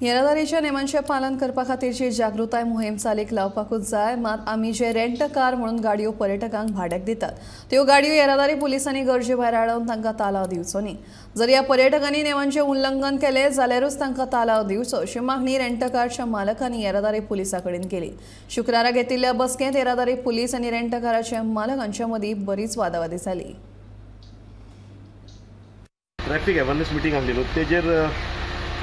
येरादारीच्या नेमांचें पालन करपा खातीरची जागृताय मोहीम चालीक लावपाकूच जाय. मात आमी जे रेंट कार म्हणून गाडयो पर्यटकांक भाड्याक दितात त्यो गाडयो येरादारी पुलिसांनी गरजे भायर आडोवन तांकां तालाव दिवचो न्ही. जर ह्या पर्यटकांनी नेमांचें उल्लंघन केलें जाल्यारूच तांकां तालाव दिवचो अशी मागणी रेंटकारच्या मालकांनी येरादारी पुलिसां कडेन केली. शुक्रारा घेतिल्ल्या बसकेंत येरादारी पुलीस आनी रेंटकाराच्या मालक हांचे मदीं बरीच वादावादी जाली. ट्रॅफिक अवेरनेस मिटींग आसली न्हू तेजेर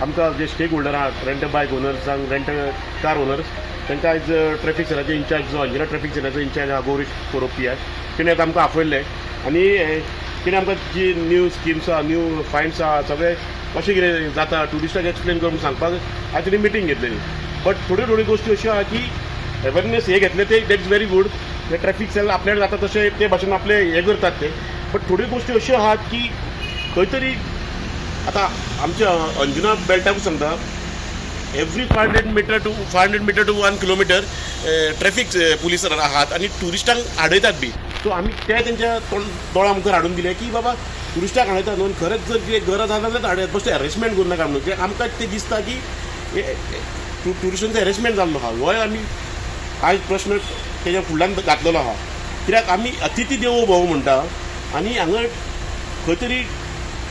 आमकां जे स्टेक होल्डर आहात रेंट बायक ओनर्स रेंट कार ओनर्स तांकां आयज ट्रॅफिक सेलाचे इन्चार्ज जो अंजुना ट्रॅफिक सेलाचो इन्चार्ज आहा गौरीश कोरोपी आहा तेणें आतां आमकां आपयल्लें आनी तेणें आमकां जी न्यू स्किम्स आहा न्यू फायन्स आहा सगळें कशें कितें जाता ट्युरिस्टाक एक्सप्लेन करून सांगपाक आयज तेणी मिटींग घेतलेली. बट थोड्यो थोड्यो गोश्टी अश्यो आहा की अवेरनेस हे घेतले ते that is very good. ते ट्रॅफिक सेल आपल्याक जाता तशें ते भाशेन आपले हे करतात ते. बट थोड्यो गोश्टी अश्यो आहात की खंय तरी आतां आमच्या अंजुना बेल्टाकूच सांगता every 500 metre to 500 metre to 1 kilometre traffic police आहात आनी ट्युरिस्टांक आडयतात बी. सो आमी ते तेंच्या दोळ्या मुखार हाडून दिले की बाबा ट्युरिस्टाक आडयतात न्हू खरेंच जर कितें गरज आसा जाल्यार आडयात बश्टे हॅरेसमेंट करूं नाका म्हणून. आमकां तें दिसता की ट्युरिस्टांचो हॅरेसमेंट जाल्लो आहा होय आमी आयज प्रश्न तेज्या फुडल्यान घातलेलो आहा. कित्याक आमी अतिथी देवो भव म्हणटा आनी हांगा खंय तरी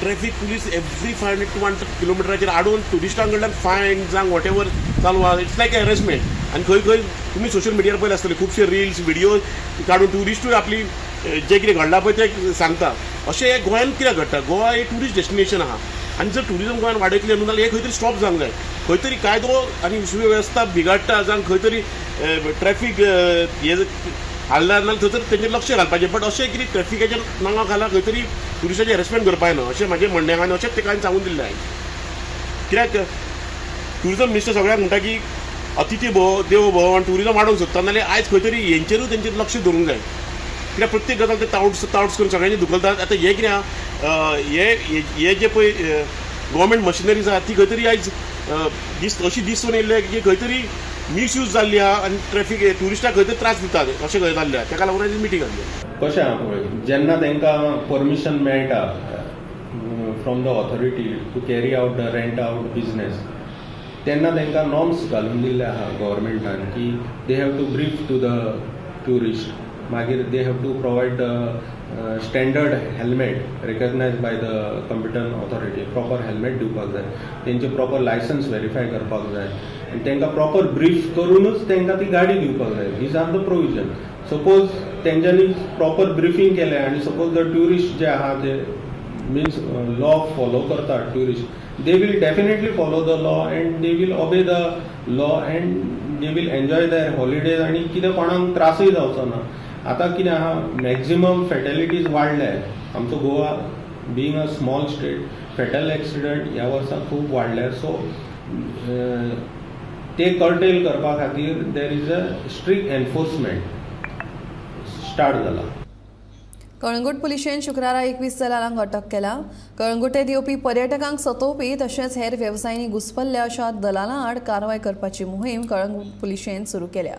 ट्रॅफिक पुलीस एवरी 500 to 1 किलोमिटराचेर आडोवन ट्युरिस्टां कडल्यान फायन जावं what ever चालू आहा. It's like harassment. आनी खंय खंय तुमी सोशल मिडियार पळयले आसतले खुबशे रिल्स व्हिडियो काडून ट्युरिस्टूय आपली जें कितें घडलां पळय तें सांगता. अशें हें गोंयांत कित्याक घडटा? गोवा हें ट्युरिस्ट डेस्टिनेशन आहा आनी जर ट्युरिजम गोंयांत वाडयतलें न्हू जाल्यार हें खंय तरी स्टॉप जावंक जाय. खंय तरी कायदो आनी सुवेवस्था बिगाडटा जावं खंय तरी ट्रॅफिक हें हाडला नाल्यार थंयसर तेंचेर लक्ष घालपाचें. बट अशें कितें ट्रॅफिकाच्या नांवा खाला खंय तरी ट्युरिस्टाचें हॅरेसमेंट करपा जायना अशें म्हाजें म्हणणें आहा आनी अशेंच तेका हांवें सांगून दिल्लें आयज. कित्याक ट्युरिजम मिनिस्टर सगळ्यांक म्हणटा की अतिथी भव देवो भव आनी ट्युरिजम वाडोवंक सोदता नाल्यार आयज खंय तरी हेंचेरूय तेंचेर लक्ष दवरूंक जाय. कित्याक प्रत्येक गजाल ते तावट्स तावट्स करून सगळ्यांनी धुकलतात. आतां हें कितें आहा हे जे पळय गव्हर्मेंट मशिनरीज आहा ती खंय तरी आयज दीस अशी दिसून येयल्ली की खंय तरी मिसयूज जाल्ली आहा आनी ट्रॅफिक ट्युरिस्टाक खंय तरी त्रास दितात अशें खंय जाल्लें आहा. ताका लागून आयज मिटींग आसली. कशें आहा पळय जेन्ना तांकां परमिशन मेळटा from the authority to carry out the rent out business तेन्ना तांकां नॉर्म्स घालून दिल्ले आहा गव्हर्मेंटान की they have to brief to the tourist, मागीर they have to provide the standard helmet recognise by the competent authority, proper helmet दिवपाक जाय, तेंचे प्रॉपर लायसन्स वेरीफाय करपाक जाय आनी तांकां प्रॉपर ब्रीफ करूनच तांकां ती गाडी दिवपाक जाय. These are the provision. Suppose तेंच्यांनी प्रॉपर ब्रिफींग केलें आनी सपोज the tourist जे आहा ते मिन्स लॉ फॉलो करता tourist, they will definitely follow the law and they will obey the law and they will enjoy their holidays आनी कितें कोणाक त्रासूय जावचो ना. आतां कितें आहा मॅक्झिमम फेटेलिटीज वाडल्या. आमचो Goa being a small state fatal accident ह्या वर्सा खूब वाडल्या. सो ते कर्टेल करपा खातीर there is a strict enforcement start जाला. कळंगूट पुलिशेन शुक्रारा 21 दलालांक अटक केला. कळंगुटेत येवपी पर्यटकांक सतोवपी तशेंच हेर वेवसायांनी घुसपल्ल्या अशा दलालां आड कारवाय करपाची मोहीम कळंगूट पुलिशेन सुरू केल्या.